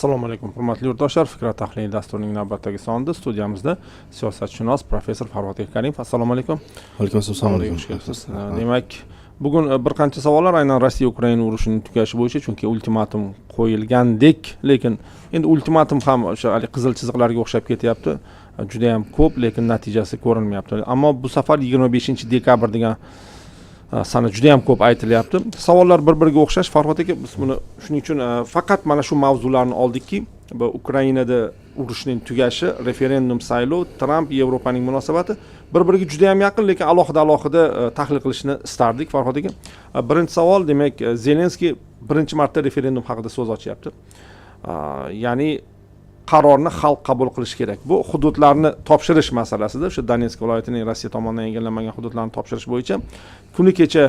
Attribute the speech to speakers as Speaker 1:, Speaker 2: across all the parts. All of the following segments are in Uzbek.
Speaker 1: Assalomu alaykum, hurmatli yurtdoshlar! Fikr va tahlil dasturining navbatdagi sonida studiyamizda siyosatshunos, professor Farhod Karimov. Assalomu alaykum.
Speaker 2: Alaykum assalom.
Speaker 1: Xush kelibsiz. Demak, bugun bir qancha savollar aynan Rossiya Ukraina urushining tugashi bo'yicha, chunki ultimatum qo'yilgandek, lekin endi ultimatum ham o'sha haligi qizil chiziqlarga o'xshab ketyapti, judayam ko'p, lekin natijasi ko'rinmayapti. Ammo bu safar 25-dekabr degan sana juda yam ko'p aytilyapti. Savollar bir biriga o'xshash, Farhod aka. Biz buni shuning uchun faqat mana shu mavzularni oldikki, bu Ukrainada urushning tugashi, referendum, saylov, Tramp, Yevropaning munosabati bir biriga juda yam yaqin, lekin alohida alohida tahlil qilishni istardik, Farhod aka. Birinchi savol: demak, Zelenskiy birinchi marta referendum haqida so'z ochyapti, ya'ni qarorni xalq qabul qilishi kerak. Bu hududlarni topshirish masalasida, o'sha Donetsk viloyatining Rossiya tomonidan egallanmagan hududlarni topshirish bo'yicha kuni kecha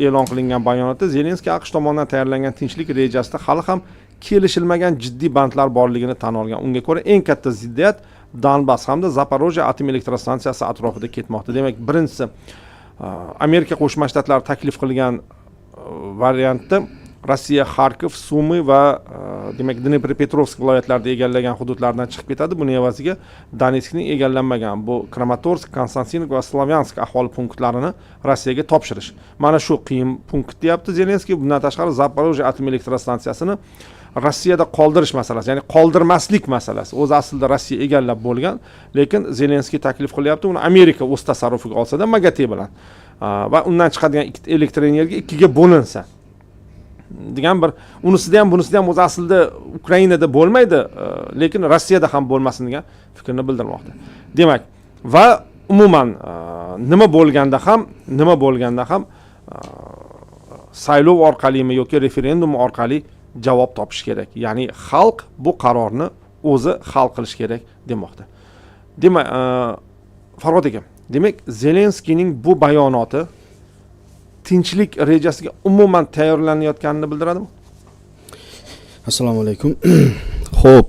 Speaker 1: e'lon qilingan bayonotda Zelenskiy AQSh tomonidan tayyorlangan tinchlik rejasida hali ham kelishilmagan jiddiy bandlar borligini tan olgan. Unga ko'ra, eng katta ziddiyat Donbass hamda Zaporojye atom elektrostansiyasi atrofida ketmoqda. Demak, birinchisi, Amerika Qo'shma Shtatlari taklif qilgan variantda Rossiya Xarkov, Sumi va demak, Dnepropetrovsk viloyatlarida egallagan hududlardan chiqib ketadi. Buning evaziga Donetskning egallanmagan bu Kramatorsk, Konstantinov va Slavyansk aholi punktlarini Rossiyaga topshirish. Mana shu qiyin punkt, deyapti Zelenskiy. Bundan tashqari, Zaporojye atom elektrostansiyasini Rossiyada qoldirish masalasi, ya'ni qoldirmaslik masalasi. O'zi aslida Rossiya egallab bo'lgan, lekin Zelenskiy taklif qilyapti, uni Amerika o'z tasarrufiga olsada, MAGATE bilan va undan chiqadigan elektr energiya ikkiga bo'linsa degan bir unisida ham, bunisida ham o'zi aslida Ukrainada bo'lmaydi, lekin Rossiyada ham bo'lmasin degan fikrni bildirmoqda. Demak, va umuman nima bo'lganda ham saylov orqalimi yoki referendum orqali javob topish kerak, ya'ni xalq bu qarorni o'zi hal qilish kerak, demoqda. Demak, Farhod aka, demak, Zelenskiyning bu bayonoti tinchlik rejasiga umuman tayyorlanayotganini bildiradimi?
Speaker 2: Assalomu alaykum. Ho'p,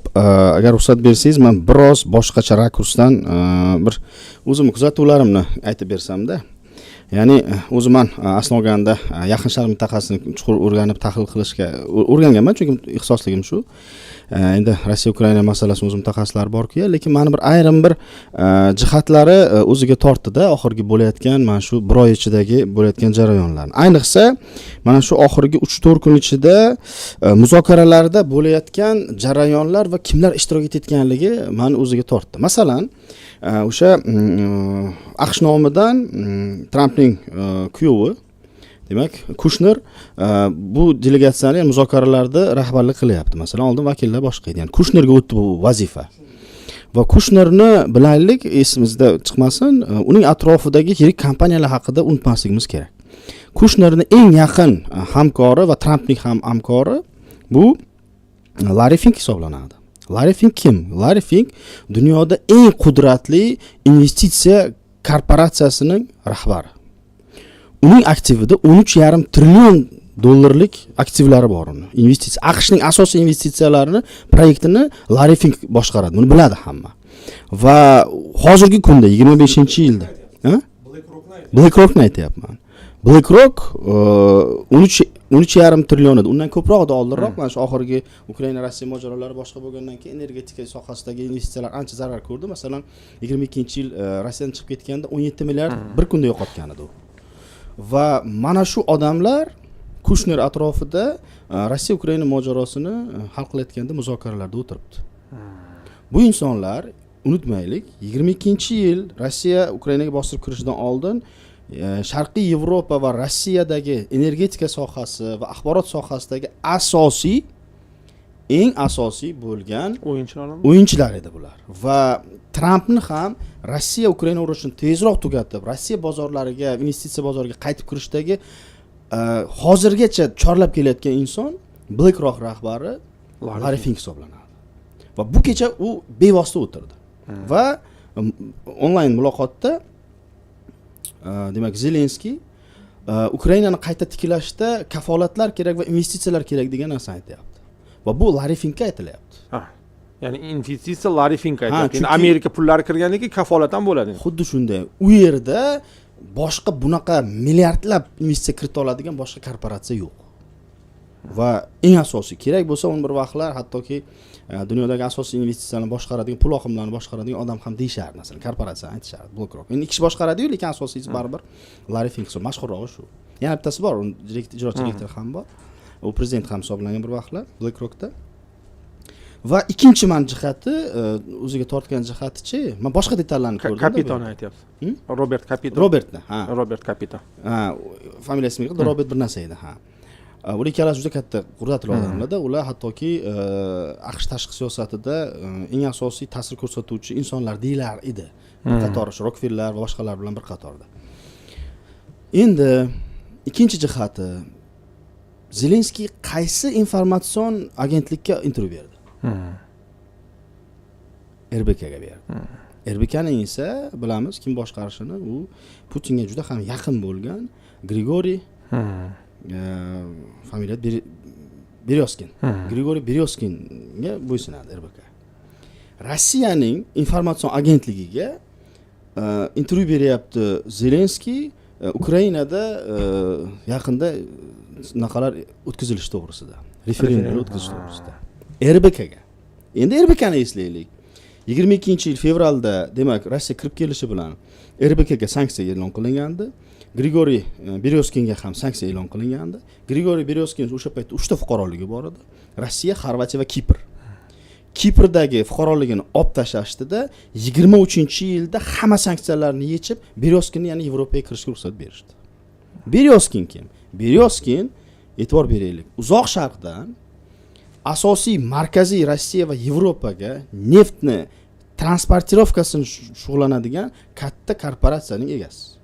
Speaker 2: agar ruxsat bersangiz, man biroz boshqacha rakursdan bir o'zimni kuzatuvlarimni aytib bersamda. Ya'ni o'zi man aslini olganda Yaqin Sharq mintaqasini chuqur o'rganib, tahlil qilishga o'rganganman, chunki ixtisosligim shu. Endi Rossiya Ukraina masalasini o'zi mutaxassislar borku, lekin mani bir ayrim bir jihatlari o'ziga tortdida, oxirgi bo'layotgan mana shu bir oy ichidagi bo'layotgan jarayonlarni, ayniqsa mana shu oxirgi 3-4 kun ichida muzokaralarda bo'layotgan jarayonlar va kimlar ishtirok etayotganligi mani o'ziga tortdi. Masalan, o'sha AQSh nomidan Trampning kuyovi, demak, Kushner bu delegatsiyani muzokaralarda rahbarlik qilyapti. Masalan, oldin vakillar boshqa edi, ya'ni Kushnerga o'tdi bu vazifa. Va Kushnerni bilaylik, esimizda chiqmasin, uning atrofidagi yirik kompaniyalar haqida unutmasligimiz kerak. Kushnerni eng yaqin hamkori va Trampning ham hamkori bu Larri Fink hisoblanadi. Larri Fink kim? Larri Fink dunyoda eng qudratli investitsiya korporatsiyasining rahbari. Uning aktivida 13,5 trillion dollarlik aktivlari bor. Uni investitsiya, AQShning asosiy investitsiyalarini proyektini Larri Fink boshqaradi, buni biladi hamma. Va hozirgi kunda, 25-yilda, BlackRockni aytyapman. BlackRock 13,5 trillion edi, undan ko'proq edi oldinroq. Mana shu oxirgi Ukraina Rossiya mojarolari boshqa bo'lgandan keyin energetika sohasidagi investitsiyalar ancha zarar ko'rdi. Masalan, 22-yil Rossiyadan chiqib ketganda 17 milliard bir kunda yo'qotgan edi u. Va mana shu odamlar Kushner atrofida Rossiya Ukraina mojarosini hal qilayotganda muzokaralarda o'tiribdi. Bu insonlar, unutmaylik, 22-yil Rossiya Ukrainaga bostirib kirishidan oldin Sharqiy Yevropa va Rossiyadagi energetika sohasi va axborot sohasidagi asosiy, eng asosiy bo'lgan
Speaker 1: o'yinchilarmi?
Speaker 2: O'yinchilar edi bular. Va Trampni ham Rossiya Ukraina urushini tezroq tugatib, Rossiya bozorlariga, investitsiya bozoriga qaytib kirishdagi hozirgacha chorlab kelayotgan inson BlackRock rahbari Larri Fink hisoblanadi. Va bu kecha u bevosita o'tirdi va onlayn muloqotda demak, Zelenskiy Ukrainani qayta tiklashda kafolatlar kerak va investitsiyalar kerak degan narsani aytyapti va bu Larri Finkka aytilyapti.
Speaker 1: Ha. Ya'ni investitsiya Larri Fink aytyapti. Endi
Speaker 2: Chunki-
Speaker 1: Amerika pullari kirgandan keyin kafolat ham bo'ladi endi.
Speaker 2: Xuddi shunday. U yerda boshqa bunaqa milliardlab investitsiya kirita oladigan boshqa korporatsiya yo'q. Va eng asosiy, kerak bo'lsa, uni bir vaqtlar hattoki dunyodagi asosiy investitsiyalarni boshqaradigan, pul oqimlarini boshqaradigan odam ham deyishardi, masalan, korporatsiya aytishardi BlackRock. Endi ikki kishi boshqaradiyu, lekin asosiysi baribir Larri Fink, mashhurrog'i shu. Yana bittasi bor, uni ijrochi direktor ham bor, u prezident ham hisoblangan bir vaqtlar BlackRockda. Va ikkinchi man jihati, o'ziga tortgan jihatichi, man boshqa detallarni ko'rdim.
Speaker 1: Kapitoni aytyapsiz?
Speaker 2: Hmm?
Speaker 1: Robert Kapito.
Speaker 2: Robertni, ha.
Speaker 1: Robert Kapito.
Speaker 2: Ha, familiyasi nima, Robert bir narsa edi, ha. Ular ikkalasi juda katta qudratli odamlarda. Ular hattoki AQSh tashqi siyosatida eng asosiy ta'sir ko'rsatuvchi insonlar deyilar edi, bir qator shu Rokfeller va boshqalar bilan bir qatorda. Endi ikkinchi jihati, Zelenskiy qaysi informatsion agentlikka intervyu berdi? RBKga berdi. RBKning esa bilamiz kim boshqarishini, u Putinga juda ham yaqin bo'lgan Grigoriy, familiya Beryozkin, Grigoriy Beryozkinga bo'ysunadi RBK. Rossiyaning informatsion agentligiga intervyu beryapti Zelenskiy, Ukrainada yaqinda unaqalar o'tkazilishi to'g'risida, referendumlar o'tkazish to'g'risida RBKga. Endi RBKni eslaylik. 22-yil fevralda, demak, Rossiya kirib kelishi bilan RBKga sanksiya e'lon qilingandi, Grigoriy Beryozkinga ham sanksiya e'lon qilingandi. Grigoriy Beryozkin o'sha paytda uchta fuqaroligi bor edi: Rossiya, Xorvatiya va Kipr. Kiprdagi fuqaroligini olib tashlashdida, 23-yilda hamma sanksiyalarni yechib, Beryozkinni yana Yevropaga kirishga ruxsat berishdi. Beryozkin kim? Beryozkin, e'tibor beraylik, Uzoq Sharqdan asosiy markaziy Rossiya va Yevropaga neftni транспортировка sini shug'ullanadigan katta korporatsiyaning egasi.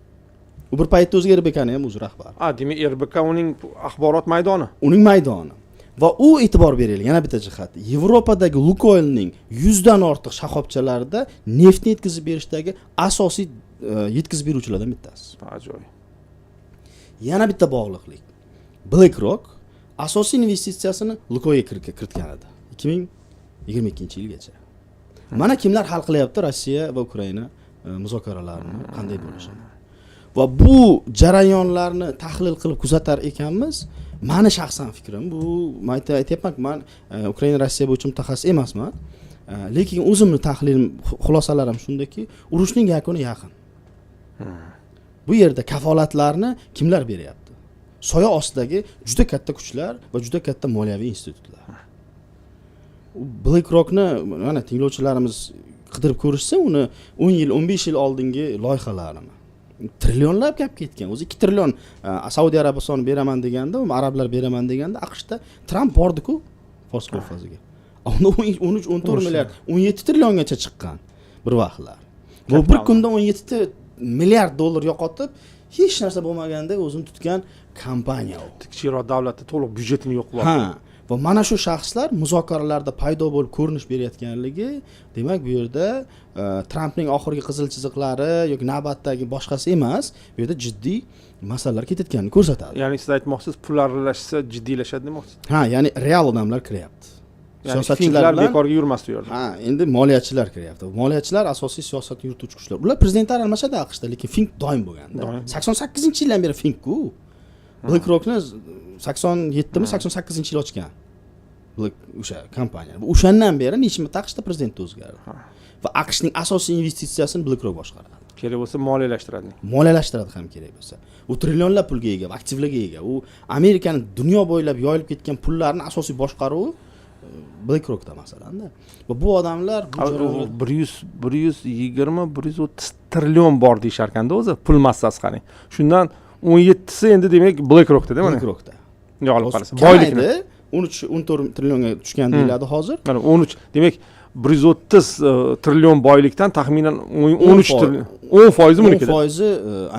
Speaker 2: U bir paytda o'ziga RBKni ham o'zi rahbari.
Speaker 1: A, demak, RBK uning axborot maydoni.
Speaker 2: Uning maydoni. Va u, e'tibor beraylik, yana bitta jihati, Yevropadagi Lukoilning 100dan ortiq shoxobchalarida neftni yetkazib berishdagi asosiy yetkazib beruvchilardan bittasi.
Speaker 1: Ajoyib.
Speaker 2: Yana bitta bog'liqlik: BlackRock asosiy investitsiyasini Lukoilga kiritgan edi 2022-yilgacha. Mana kimlar hal qilyapti Rossiya va Ukraina muzokaralarini qanday bo'lishini. Va bu jarayonlarni tahlil qilib kuzatar ekanmiz, mani shaxsan fikrim bu, man aytyapmanku, man Ukraina, Rossiya bo'yicha mutaxassis emasman. Lekin o'zimni tahlilim, xulosalarim shundaki, urushning yakuni yaqin. Bu yerda kafolatlarni kimlar beryapti? Soya ostidagi juda katta kuchlar va juda katta moliyaviy institutlar. U BlackRockni mana tinglovchilarimiz qidirib ko'rishsa, uni 10 yil, 15 yil oldingi loyihalarini, trillionlab gap ketgan o'zi, 2 trillion Saudiya Arabistoni beraman deganda, arablar beraman deganda, AQShda Tramp bordiku Fors ko'rfaziga, unda 13, 14 milliard, 17 trilliongacha chiqqan bir vaqtlar. Bu bir kunda 17 milliard dollar yo'qotib, hech narsa bo'lmaganda o'zini tutgan kompaniya u.
Speaker 1: Kichikroq davlatni to'liq byudjetini yo'q qilib.
Speaker 2: Ha, va mana shu shaxslar muzokaralarda paydo bo'lib ko'rinish berayotganligi, demak, bu yerda Trampning oxirgi qizil chiziqlari yoki navbatdagi boshqasi emas, bu yerda jiddiy masalalar ketayotganini ko'rsatadi.
Speaker 1: Ya'ni siz aytmoqchisiz, pul aralashsa, jiddiylashadi demoqchisiz.
Speaker 2: Ha, ya'ni real odamlar kiryapti.
Speaker 1: Ya'ni
Speaker 2: siyosatchilar
Speaker 1: Finklar
Speaker 2: bilan
Speaker 1: bekorga yurmasdi u yerda.
Speaker 2: Ha, endi moliyachilar kiryapti. Moliyachilar asosiy siyosatni yurituvchi kuchlar. Ular prezidentlar almashadi AQShda, lekin Fink doim bo'lganda.
Speaker 1: Doim.
Speaker 2: 88-yildan beri Fink-ku. BlackRockni 87mi, 88-yil ochgan Black o'sha kompaniya. O'shandan beri necha marta AQShda prezident o'zgardi va AQShning asosiy investitsiyasini BlackRock boshqaradi.
Speaker 1: Kerak bo'lsa, moliyalashtiradi.
Speaker 2: Moliyalashtiradi ham kerak bo'lsa. U trillionlab pulga ega, aktivlarga ega. U Amerikani dunyo bo'ylab yoyilib ketgan pullarni asosiy boshqaruvi BlackRockda, masalanda. Va bu odamlar bu jarayonlar-
Speaker 1: 100, 120, 130 trillion bor deyisharkanda o'zi pul massasi, qarang, shundan 17si endi, demak, BlackRockda, mana.
Speaker 2: BlackRockda.
Speaker 1: Bunday olib qarasa, boylikni
Speaker 2: Kamaydi, 13, 14 trillionga tushgan deyiladi hozir.
Speaker 1: Mana 13, demak, 130 trillion boylikdan taxminan 13 trillion, 10 foizi
Speaker 2: 10
Speaker 1: bunikida.
Speaker 2: foizi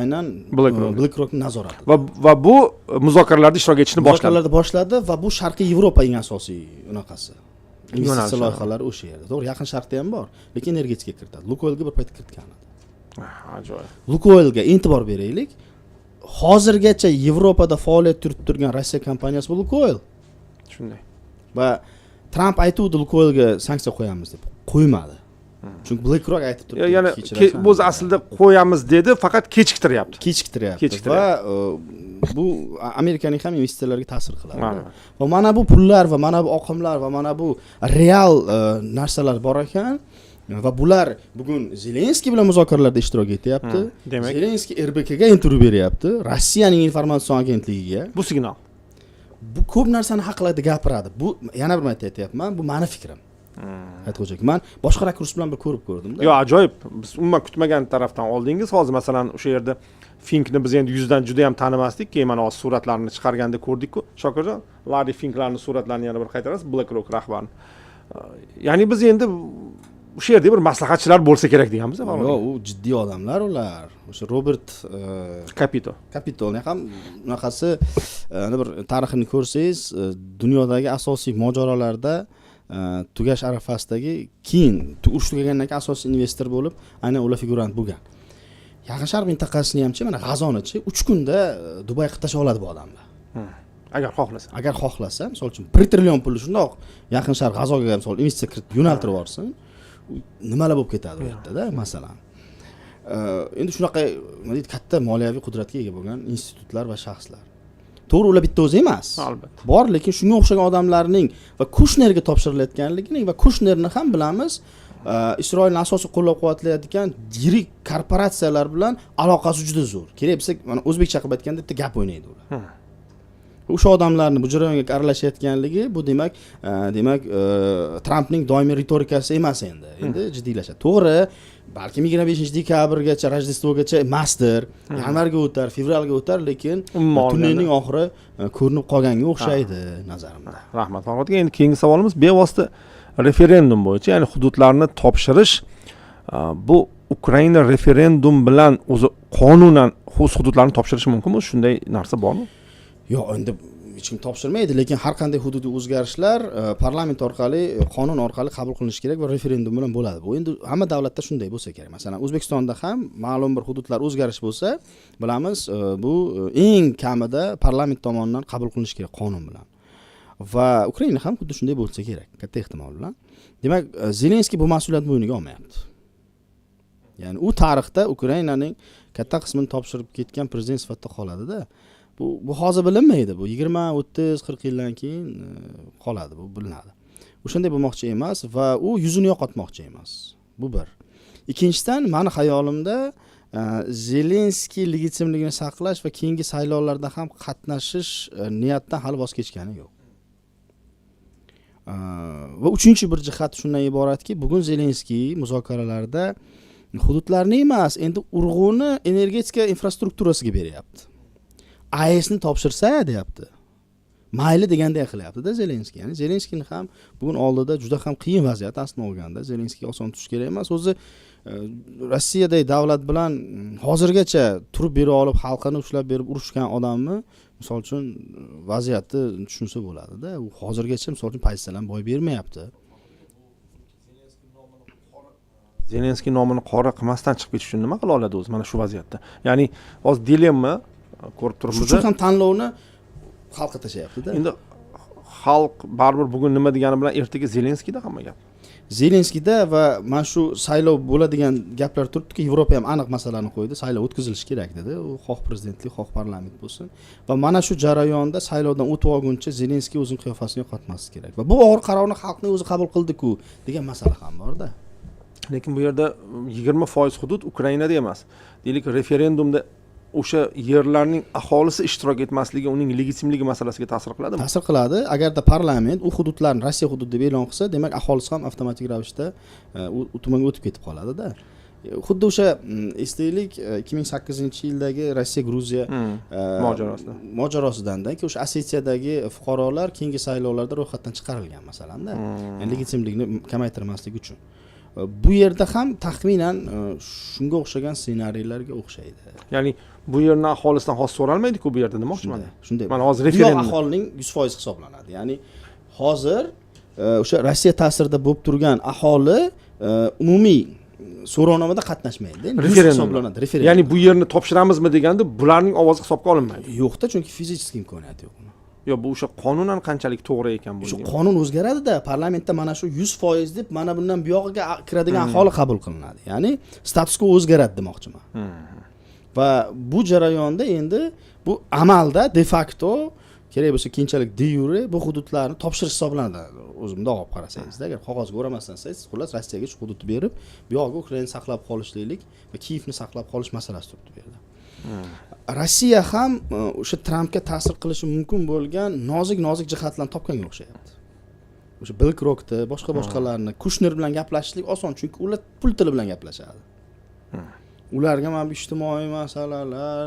Speaker 2: aynan
Speaker 1: BlackRock.
Speaker 2: BlackRockni nazoratida.
Speaker 1: Va bu muzokaralarda ishtirok etishni boshladi.
Speaker 2: Muzokaralarda boshladi va bu Sharqiy Yevropa eng asosiy unaqasi investitsiya
Speaker 1: Yo'nalishi.
Speaker 2: loyihalari o'sha yerda. To'g'ri, Yaqin Sharqda ham bor, lekin energetika kiritadi. Lukoilga bir payt kiritgan edi.
Speaker 1: Ajoyib.
Speaker 2: Lukoilga e'tibor beraylik. Hozirgacha Yevropada faoliyat yuritib turgan Rossiya kompaniyasi bu Lukoil.
Speaker 1: Shunday.
Speaker 2: Va Tramp aytuvdi, Lukoilga sanksiya qo'yamiz deb, qo'ymadi. Chunki BlackRock aytib turibdi,
Speaker 1: Ya'ni
Speaker 2: kechirasan.
Speaker 1: O'zi aslida qo'yamiz dedi, faqat kechiktiryapti.
Speaker 2: Kechiktiryapti.
Speaker 1: Kechiktiryapti.
Speaker 2: Va bu Amerikaning ham investitsiyalarga ta'sir qiladi.
Speaker 1: Ma'lum.
Speaker 2: Va mana bu pullar, va mana bu oqimlar, va mana bu real narsalar bor ekan va bular bugun Zelenskiy bilan muzokaralarda ishtirok etyapti.
Speaker 1: Demak-
Speaker 2: Zelenskiy RBKga intervyu beryapti, Rossiyaning informatsion agentligiga.
Speaker 1: Bu signal.
Speaker 2: Bu ko'p narsani haqida gapiradi. Bu, yana bir marta aytyapman, bu mani fikrim, Hayitxo'ja aka. Man boshqa rakurs bilan bir ko'rib ko'rdimda.
Speaker 1: Yo'q, ajoyib, biz umuman kutmagan tarafdan oldingiz. Hozir, masalan, o'sha yerda Finkni biz endi yuzdan juda yam tanimasdik, keyin mana hozir suratlarini chiqarganda ko'rdikku. Shokirjon, Larri Finklarni suratlarini yana bir qaytarasiz, BlackRock rahbarini. Ya'ni biz endi o'sha yerda bir maslahatchilar bo'lsa kerak deganmiz.
Speaker 2: Yo'q, u jiddiy odamlar ular. O'sha Robert
Speaker 1: Kapito.
Speaker 2: Kapitolni ham unaqasi bir tarixini ko'rsangiz, dunyodagi asosiy mojarolarda tugash arafasidagi, keyin urush tugagandan keyin asosiy investor bo'lib aynan ular figurant bo'lgan. Yaqin Sharq mintaqasini hamchi, mana G'azonichi 3 kunda Dubay qilib tashlay oladi bu odamlar.
Speaker 1: Agar xohlasa.
Speaker 2: Agar xohlasa, misol uchun, 1 trillion pulni shundoq Yaqin Sharq, G'azoga, misol, investitsiya kiritib yo'naltirib yuborsin, nimalar bo'lib ketadi u yerdada, masalan. Endi shunaqa, nima deydi, katta moliyaviy qudratga ega bo'lgan institutlar va shaxslar. To'g'ri, ular bitta o'zi emas
Speaker 1: Albatta.
Speaker 2: bor, lekin shunga o'xshagan odamlarning va Kushnerga topshirilayotganligini va Kushnerni ham bilamiz, Isroilni asosiy qo'llab quvvatlayotgan yirik korporatsiyalar bilan aloqasi juda zo'r. Kerak bo'lsa, mana o'zbekcha qilib aytganda, bitta gap o'ynaydi ular. O'sha odamlarni bu jarayonga aralashayotganligi, bu demak, Trampning doimiy ritorikasi emas, endi jiddiylashadi. To'g'ri, balkim 25 dekabrgacha, Рождество gacha emasdir, yanvarga o'tar, fevralga o'tar, lekin
Speaker 1: Umuman
Speaker 2: tunnelning oxiri ko'rinib qolganga o'xshaydi nazarimda.
Speaker 1: Rahmat, Farhod aka. Endi keyingi savolimiz bevosita referendum bo'yicha, ya'ni hududlarni topshirish, bu Ukraina referendum bilan o'zi qonunan o'z hududlarini topshirishi mumkinmi? Shunday narsa bormi?
Speaker 2: Yo'q, endi hech kim topshirmaydi, lekin har qanday hududiy o'zgarishlar parlament orqali, qonun orqali qabul qilinishi kerak va referendum bilan bo'ladi. Bu endi hamma davlatda shunday bo'lsa kerak. Masalan, O'zbekistonda ham ma'lum bir hududlar o'zgarish bo'lsa, bilamiz, bu eng kamida parlament tomonidan qabul qilinishi kerak qonun bilan va Ukraina ham xuddi shunday bo'lsa kerak katta ehtimol bilan. Demak, Zelenskiy bu mas'uliyatni bo'yniga olmayapti. Ya'ni u tarixda Ukrainaning katta qismini topshirib ketgan prezident sifatida qoladida. Bu hozir bilinmaydi, bu 20, 30, 40 yildan keyin qoladi, bu bilinadi. O'shanday bo'lmoqchi emas va u yuzini yo'qotmoqchi emas. Bu bir. Ikkinchidan, mani xayolimda Zelenskiy legitimligini saqlash va keyingi saylovlarda ham qatnashish niyatidan hali voz kechgani yo'q. Va uchinchi bir jihat shundan iboratki, bugun Zelenskiy muzokaralarda hududlarni emas, endi urg'uni energetika infrastrukturasiga beryapti. AESni topshirsa, deyapti, mayli deganday qilyaptida Zelenskiy. Ya'ni Zelenskiyni ham bugun oldida juda ham qiyin vaziyat. Aslini olganda, Zelenskiyga oson tushish kerak emas o'zi. Rossiyaday davlat bilan hozirgacha turib bera olib, xalqini ushlab berib urushgan odamni, misol uchun, vaziyatni tushunsa bo'ladida. U hozirgacha, misol uchun, pozitsiyalarni boy bermayapti.
Speaker 1: Zelenskiy nomini qora qilmasdan chiqib ketish uchun nima qila oladi o'zi mana shu vaziyatda? Ya'ni hozir dilemma ko'rib
Speaker 2: Shuning
Speaker 1: turibmiz.
Speaker 2: uchun ham tanlovni xalqqa tashlayaptida.
Speaker 1: Endi xalq baribir bugun nima degani bilan ertaga Zelenskiyda hamma gap.
Speaker 2: Zelenskiyda va mana shu saylov bo'ladigan gaplar turibdiki, Yevropa ham aniq masalani qo'ydi, saylov o'tkazilishi kerak dedi, u xoh prezidentlik, xoh parlament bo'lsin. Va mana shu jarayonda saylovdan o'tib olguncha Zelenskiy o'zini qiyofasini yo'qotmasligi kerak va bu og'ir qarorni xalqning o'zi qabul qildiku degan masala ham borda.
Speaker 1: Lekin bu yerda 20% hudud Ukrainada emas. Deylik, referendumda o'sha yerlarning aholisi ishtirok etmasligi uning legitimligi masalasiga ta'sir qiladimi?
Speaker 2: Ta'sir qiladi. Agarda parlament u hududlarni Rossiya hududi deb e'lon qilsa, demak, aholisi ham avtomatik ravishda u tomonga o'tib ketib qoladida. Xuddi o'sha eslaylik, 2008-yildagi Rossiya Gruziya
Speaker 1: Mojarosida.
Speaker 2: mojarosidan keyin o'sha Osetiyadagi fuqarolar keyingi saylovlarda ro'yxatdan chiqarilgan, masalanda. Ya'ni legitimlikni kamaytirmaslik uchun. Bu yerda ham taxminan shunga o'xshagan ssenariylarga o'xshaydi.
Speaker 1: Ya'ni bu yerni aholisidan hozir so'ralmaydiku bu yerda, demoqchiman.
Speaker 2: Shunday.
Speaker 1: Mana hozir
Speaker 2: Bu yoq
Speaker 1: referendum.
Speaker 2: aholining 100% hisoblanadi. Ya'ni hozir o'sha Rossiya ta'sirida bo'lib turgan aholi umumiy so'rovnomada qatnashmaydi, yuz
Speaker 1: Referendum.
Speaker 2: hisoblanadi referendum.
Speaker 1: Ya'ni bu yerni topshiramizmi deganda bularning ovozi hisobga olinmaydi.
Speaker 2: Yo'qda, chunki fizический imkoniyati yo'q uni.
Speaker 1: Yo bu o'sha qonunan qanchalik to'g'ri ekan bu?
Speaker 2: Shu qonun o'zgaradida, parlamentda mana shu 100% deb mana bundan buyog'iga kiradigan aholi qabul qilinadi, ya'ni status-quo o'zgaradi demoqchiman. Va bu jarayonda endi bu amalda de facto kerak bo'lsa keyinchalik de yure bu hududlarni topshirish hisoblanadi o'zi bundoq olib qarasangizda. Agar qog'ozga o'ramasdan desangiz, xullas, Rossiyaga shu hududni berib, bu yog'iga Ukrainani saqlab qolishlik va Kiyevni saqlab qolish masalasi turibdi bu yerda. Rossiya ham o'sha Trampga ta'sir qilishi mumkin bo'lgan nozik nozik jihatlarni topganga o'xshayapti. O'sha BlackRockni, boshqa boshqalarni, Kushner bilan gaplashishlik oson, chunki ular pul tili bilan gaplashadi. Ularga mana bu ijtimoiy masalalar,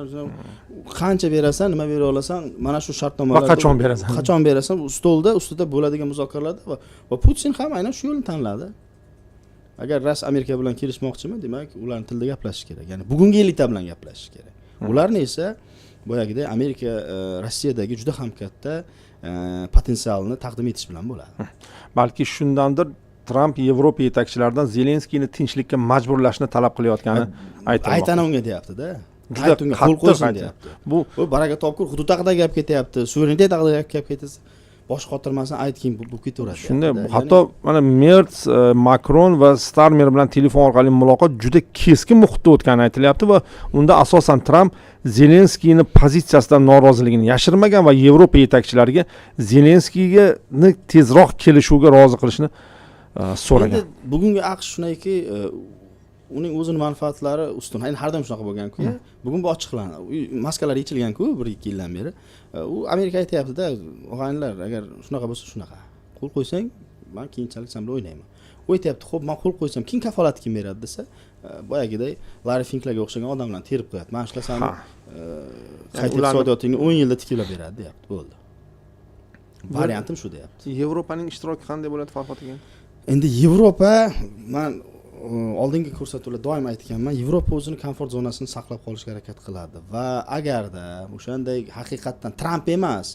Speaker 2: qancha berasan, nima bera olasan, mana shu shartnomalar
Speaker 1: Va qachon berasan?
Speaker 2: Qachon berasan, u stolda ustida bo'ladigan muzokaralarda. Va Putin ham aynan shu yo'lni tanladi. Agar rost Amerika bilan kelishmoqchimi, demak, ularni tilida gaplashish kerak, ya'ni bugungi elita bilan gaplashish kerak. Ularni esa boyagidek Amerika Rossiyadagi juda ham katta potensialni taqdim etish bilan bo'ladi.
Speaker 1: Balki shundandir, Tramp Yevropa yetakchilaridan Zelenskiyni tinchlikka majburlashni talab qilayotgani aytilmoqda.
Speaker 2: Ayt ana unga, deyapti-da.
Speaker 1: Juda
Speaker 2: Ayt unga, qo'l
Speaker 1: qattiq
Speaker 2: qo'ysin,
Speaker 1: aytyapti.
Speaker 2: deyapti.
Speaker 1: Bu
Speaker 2: Bu baraka topkur, hudud haqida gap ketyapti, suverenitet haqida gap ketsa, bosh qotirmasdan ayt, keyin bu ketaveradi
Speaker 1: Shunday.
Speaker 2: deyapti-da.
Speaker 1: Hatto mana Merts, Makron va Starmer bilan telefon orqali muloqot juda keskin muhitda o'tgani aytilyapti va unda asosan Tramp Zelenskiyni pozitsiyasidan noroziligini yashirmagan va Yevropa yetakchilariga Zelenskiyni tezroq kelishuvga rozi qilishni so'ragan.
Speaker 2: Endi bugungi AQSh shundayki, uning o'zini manfaatlari ustun. Endi har doim shunaqa bo'lganku. Bugun bu ochiqlandi, maskalar yechilganku 1-2 yildan beri. U Amerika aytyaptida: "Og'aynilar, agar shunaqa bo'lsa, shunaqa qo'l qo'ysang, man keyinchalik san bilan o'ynayman." U aytyapti: "Ho'p, man qo'l qo'ysam, kim kafolatni kim beradi?" desa, boyagiday Larri Finklarga o'xshagan odamlarni terib qo'yadi. "Mana shular sani qayta iqtisodiyotingni 10 yilda tiklab beradi", deyapti. "Bo'ldi, variantim shu", deyapti.
Speaker 1: Yevropaning ishtiroki qanday bo'ladi, Farhod aka?
Speaker 2: Endi Yevropa, man oldingi ko'rsatuvlarda doim aytganman, Yevropa o'zini komfort zonasini saqlab qolishga harakat qiladi va agarda o'shanday haqiqatdan Tramp emas,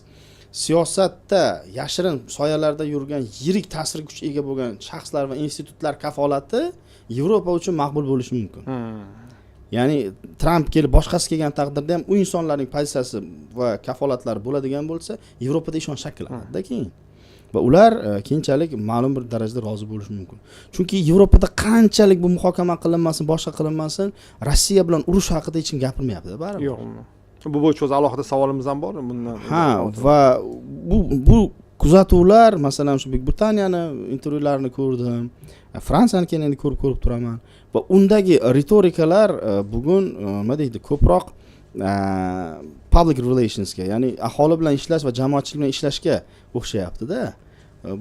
Speaker 2: siyosatda yashirin soyalarda yurgan yirik ta'sir kuchga ega bo'lgan shaxslar va institutlar kafolati Yevropa uchun maqbul bo'lishi mumkin. Ya'ni Tramp kelib, boshqasi kelgan taqdirda ham u insonlarning pozitsiyasi va kafolatlari bo'ladigan bo'lsa, Yevropada ishonch shakllanadida keyin va ular keyinchalik ma'lum bir darajada rozi bo'lishi mumkin. Chunki Yevropada qanchalik bu muhokama qilinmasin, boshqa qilinmasin, Rossiya bilan urush haqida hech kim gapirmayapti baribir.
Speaker 1: Yo'q, bu bo'yicha o'zi alohida savolimiz ham bor bundan.
Speaker 2: Ha, va bu kuzatuvlar, masalan, shu Buyuk Britaniyani intervyularini ko'rdim, Fransiyani keyin endi ko'rib turaman va undagi ritorikalar bugun nima deydi, ko'proq public relationsga, ya'ni aholi bilan ishlash va jamoatchilik bilan ishlashga o'xshayaptida.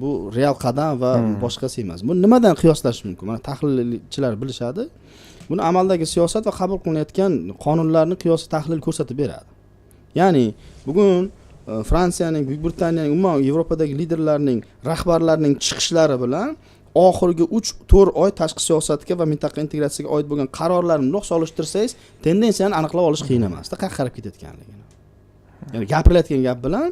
Speaker 2: Bu real qadam va boshqasi emas. Buni nimadan qiyoslash mumkin? Mana tahlilchilar bilishadi buni. Amaldagi siyosat va qabul qilinayotgan qonunlarni qiyosi, tahlil ko'rsatib beradi. Ya'ni bugun Fransiyaning, Buyuk Britaniyaning, umuman Yevropadagi liderlarning, rahbarlarning chiqishlari bilan oxirgi 3-4 oy tashqi siyosatga va mintaqa integratsiyasiga oid bo'lgan qarorlarni bundoq solishtirsangiz, tendensiyani aniqlab olish qiyin emasda, qayerga qarab ketayotganligini. Ya'ni gapirilayotgan gap bilan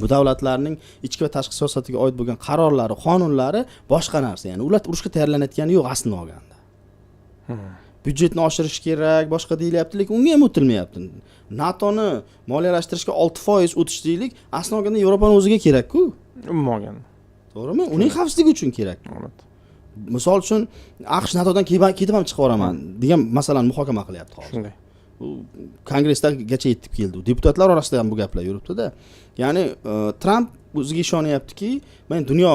Speaker 2: bu davlatlarning ichki va tashqi siyosatiga oid bo'lgan qarorlari, qonunlari boshqa narsa. Ya'ni ular urushga tayyorlanayotgani yo'q aslini olganda. Byudjetni oshirish kerak, boshqa deyilyapti, lekin unga ham o'tilmayapti. NATOni moliyalashtirishga 6% o'tish deylik, aslini olganda Yevropani o'ziga kerakku.
Speaker 1: Umuman olganda.
Speaker 2: To'g'rimi? Uning xavfsizligi uchun kerak. Misol uchun, AQSh NATOdan ketib ham chiqib yuboraman degan masalani muhokama qilyapti hozir. U Kongressgacha yetib keldi, deputatlar orasida ham bu gaplar yuribdida. Ya'ni Tramp o'ziga ishonyaptiki, men dunyo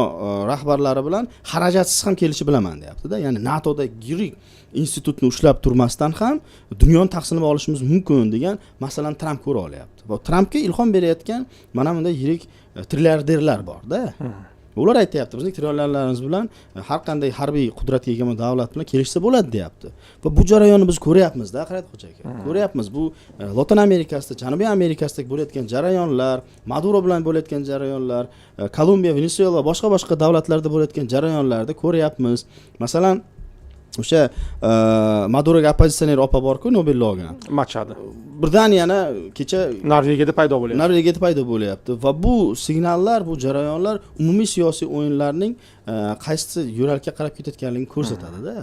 Speaker 2: rahbarlari bilan xarajatsiz ham kelishib bilaman, deyaptida. Ya'ni NATOda yirik institutni ushlab turmasdan ham dunyoni taqsimlab olishimiz mumkin degan masalani Tramp ko'ra olyapti va Trampga ilhom berayotgan mana bunday yirik trilliarderlar borda. Ular aytyapti, bizning trillionlarimiz bilan har qanday harbiy qudratga ega davlat bilan kelishsa bo'ladi, deyapti. Va bu jarayonni biz ko'ryapmizda, Aqrat Xo'ja aka, ko'ryapmiz. Bu Lotin Amerikasida, Janubiy Amerikasida bo'layotgan jarayonlar, Maduro bilan bo'layotgan jarayonlar, Kolumbiya, Venesuela, boshqa boshqa davlatlarda bo'layotgan jarayonlarda ko'ryapmiz. Masalan, o'sha Maduroga oppozitsioner opa borku, Nobelni olgan.
Speaker 1: Machado.
Speaker 2: Birdan yana kecha
Speaker 1: Norvegiyada paydo bo'lyapti.
Speaker 2: Norvegiyada paydo bo'lyapti va bu signallar, bu jarayonlar umumiy siyosiy o'yinlarning qaysi yo'nalishga qarab ketayotganligini ko'rsatadida.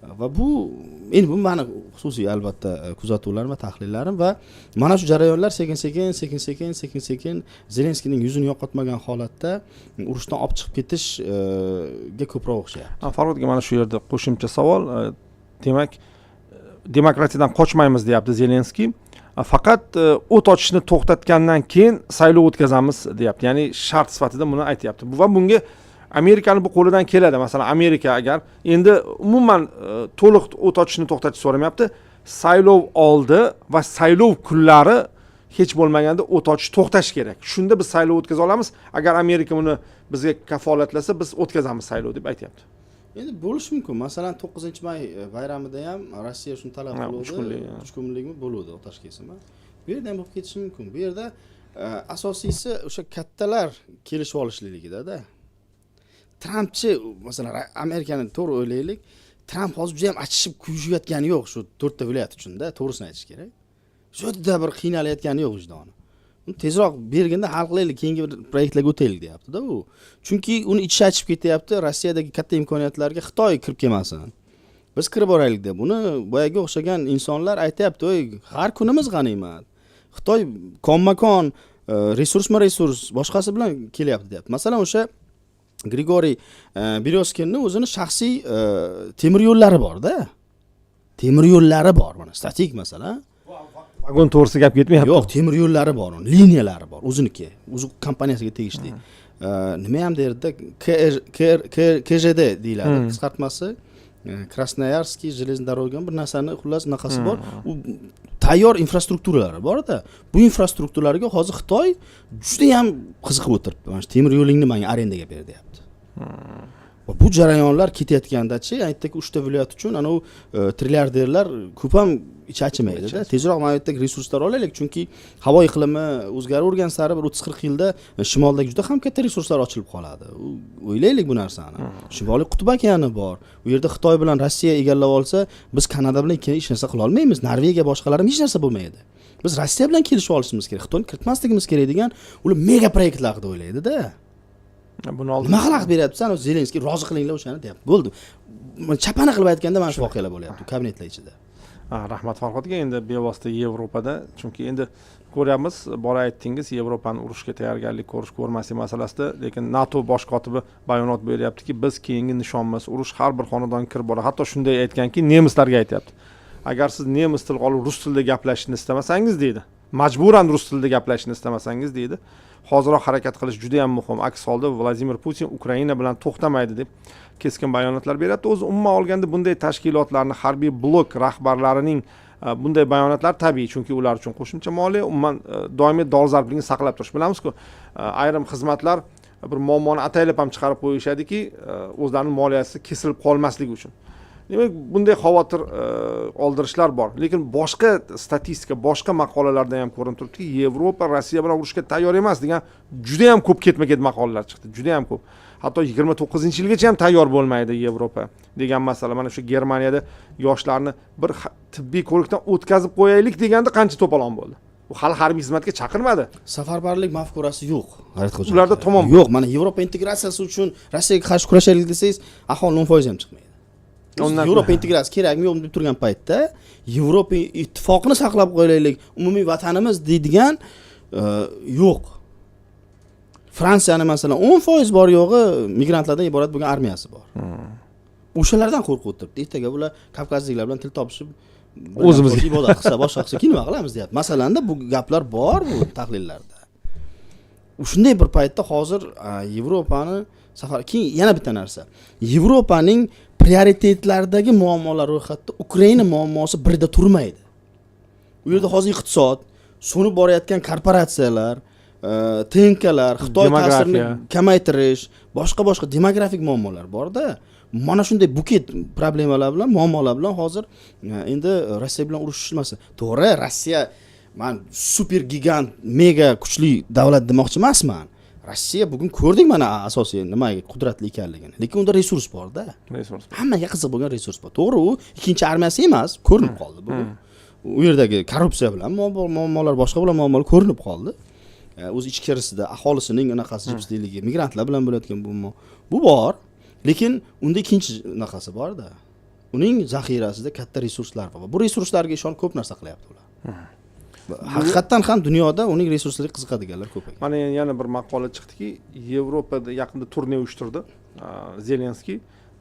Speaker 2: Va bu endi bu mani xususiy, albatta, kuzatuvlarim va tahlillarim. Va mana shu jarayonlar sekin sekin, sekin sekin, sekin sekin Zelenskiyning yuzini yo'qotmagan holatda urushdan olib chiqib ketishga ko'proq o'xshayapti.
Speaker 1: Farhodga mana shu yerda qo'shimcha savol. Demak, demokratiyadan qochmaymiz, deyapti Zelenskiy, faqat o't ochishni to'xtatgandan keyin saylov o'tkazamiz, deyapti. Ya'ni shart sifatida buni aytyapti va bunga Amerikani bu qo'lidan keladi. Masalan, Amerika agar endi umuman to'liq o't ochishni to'xtatish so'ramayapti, saylov oldi va saylov kunlari hech bo'lmaganda o't ochish to'xtashi kerak, shunda biz saylov o'tkaza olamiz, agar Amerika buni bizga kafolatlasa, biz o'tkazamiz saylov, deb aytyapti.
Speaker 2: Endi bo'lishi mumkin. Masalan, 9-may bayramida ham Rossiya shuni talab qiluvdi.
Speaker 1: 3 kunlik.
Speaker 2: 3 kunlikmi bo'luvdi otash kesimi. Bu yerda ham bo'lib ketishi mumkin. Bu yerda asosiysi o'sha kattalar kelishib olishligida. Trampchi, masalan, Amerikani to'g'ri o'ylaylik, Tramp hozir juda yam achishib kuyishayotgani yo'q shu to'rtta viloyat uchunda, to'g'risini aytish kerak. Juda bir qiynalayotgani yo'q vijdoni. Uni tezroq berganda hal qilaylik, keyingi bir proyektlarga o'taylik, deyaptida u. Chunki uni ichi achib ketyapti, Rossiyadagi katta imkoniyatlarga Xitoy kirib kelmasin, biz kirib boraylik, deb. Uni boyagi o'xshagan insonlar aytyapti: "Ey, har kunimiz g'animat, Xitoy konma kon resursma resurs boshqasi bilan kelyapti", deyapti. Masalan, o'sha Grigoriy Beryozkinni o'zini shaxsiy temir yo'llari borda, temir yo'llari bor. Mana statik masala.
Speaker 1: Vagon to'g'risida gap ketmayapti.
Speaker 2: Yo'q, temir yo'llari bor, uni liniyalari bor, o'ziniki, o'zi kompaniyasiga tegishli. Nima ham derdida, KЖД deyiladi qisqartmasi, Красноярский железная дорога, bir narsani, xullas, unaqasi bor. U tayyor infrastrukturalari borda. Bu infrastrukturalarga hozir Xitoy judayam qiziqib o'tiribdi. "Mana shu temir yo'lingni manga arendaga ber", deyapti. Va bu jarayonlar ketayotgandachi, aytdiki, uchta viloyat uchun anavi trilliarderlar ko'p ham ichi achimaydida. Tezroq mana bu yerdagi resurslar olaylik, chunki havo iqlimi o'zgaravergan sari bir 30-40 yilda shimoldagi juda ham katta resurslar ochilib qoladi. O'ylaylik bu narsani. Shimoliy qutb okeani bor u yerda. Xitoy bilan Rossiya egallab olsa, biz Kanada bilan keyin hech narsa qila olmaymiz, Norvegiya, boshqalar ham hech narsa bo'lmaydi. Biz Rossiya bilan kelishib olishimiz kerak, Xitoyni kiritmasligimiz kerak, degan ular mega proyektlar haqida o'ylaydida.
Speaker 1: Buni oldin
Speaker 2: Nima xalaqit beryapsan? Zelenskiy "Rozi qilinglar o'shani", deyapti, bo'ldi. Chapana qilib aytganda, mana shu voqealar bo'lyapti kabinetlar ichida.
Speaker 1: Ha, rahmat Farhodga. Endi bevosita Yevropada, chunki endi ko'ryapmiz, bora aytdingiz, Yevropani urushga tayyorgarlik ko'rish ko'rmaslik masalasida, lekin NATO bosh kotibi bayonot beryaptiki, biz keyingi nishonmiz, urush har bir xonadonga kirib boradi. Hatto shunday aytganki, nemislarga aytyapti: "Agar siz nemis tilini olib rus tilida gaplashishni istamasangiz", deydi, "majburan rus tilida gaplashishni istamasangiz", deydi, "hoziroq harakat qilish juda yam muhim, aks holda Vladimir Putin Ukraina bilan to'xtamaydi", deb keskin bayonotlar beryapti. O'zi umuman olganda, bunday tashkilotlarni, harbiy blok rahbarlarining bunday bayonotlari tabiiy, chunki ular uchun qo'shimcha moliya, umuman doimiy dolzarblikni saqlab turish. Bilamizku, ayrim xizmatlar bir muammoni ataylab ham chiqarib qo'yishadiki, o'zlarini moliyasi kesilib qolmasligi uchun. Demak, bunday xavotir oldirishlar bor, lekin boshqa statistika, boshqa maqolalarda ham ko'rinib turibdiki, Yevropa Rossiya bilan urushga tayyor emas degan juda yam ko'p ketma ket maqolalar chiqdi, juda yam ko'p. Hatto 29-yilgacha ham tayyor bo'lmaydi Yevropa degan masala. Mana shu Germaniyada yoshlarni bir tibbiy ko'rikdan o'tkazib qo'yaylik deganda qancha to'polon bo'ldi. U hali harbiy xizmatga chaqirmadi.
Speaker 2: Safarbarlik mafkurasi yo'q, G'ayrat Xo'ja.
Speaker 1: Ularda tamom.
Speaker 2: Yo'q. Mana Yevropa integratsiyasi uchun Rossiyaga qarshi kurashaylik desangiz, aholini 10% ham chiqmaydi. Yevropa integratsiyasi kerakmi, yo'qmi, deb turgan paytda, Yevropa ittifoqini saqlab qo'yaylik, umumiy vatanimiz deydigan yo'q. Fransiyani, masalan, 10% bor yo'g'i migrantlardan iborat bo'lgan armiyasi bor. O'shalardan qo'rqib o'tiribdi. Ertaga bular kavkazliklar bilan til topishib, bir ibodat qilsa, boshqa qilsa, keyin nima qilamiz, deyapti. Masalanda, bu gaplar bor bu tahlillarda. Shunday bir paytda hozir Yevropani safar. Keyin yana bitta narsa: Yevropaning prioritetlaridagi muammolar ro'yxatida Ukraina muammosi birda turmaydi. U yerda hozir iqtisod, so'nib borayotgan korporatsiyalar, TNKlar, Xitoy
Speaker 1: Demografiya.
Speaker 2: ta'sirini kamaytirish, boshqa boshqa demografik muammolar borda. Mana shunday buket problemalar bilan, muammolar bilan hozir endi Rossiya bilan urushish nimasi? To'g'ri, Rossiya man super gigant, mega kuchli davlat demoqchi emasman. Rossiya bugun ko'rdik, mana asosiy nimaga qudratli ekanligini, lekin unda resurs borda.
Speaker 1: Resurs.
Speaker 2: Hammaga qiziq bo'lgan resurs bor. To'g'ri, u ikkinchi armiyasi emas, ko'rinib qoldi bugun. U yerdagi korrupsiya bilan muammolar, boshqa bilan muammolar ko'rinib qoldi. O'zi ichkarisida aholisining unaqasi jipsliligi, migrantlar bilan bo'layotgan bu muammo, bu bor, lekin unda ikkinchi unaqasi borda. Uning zaxirasida katta resurslar bor. Bu resurslarga ishonib ko'p narsa qilyapti ular. Haqiqatdan ham dunyoda uning resurslariga qiziqadiganlar ko'p ekan.
Speaker 1: Mana yana bir maqola chiqdiki, Yevropada yaqinda turne uyushtirdi Zelenskiy,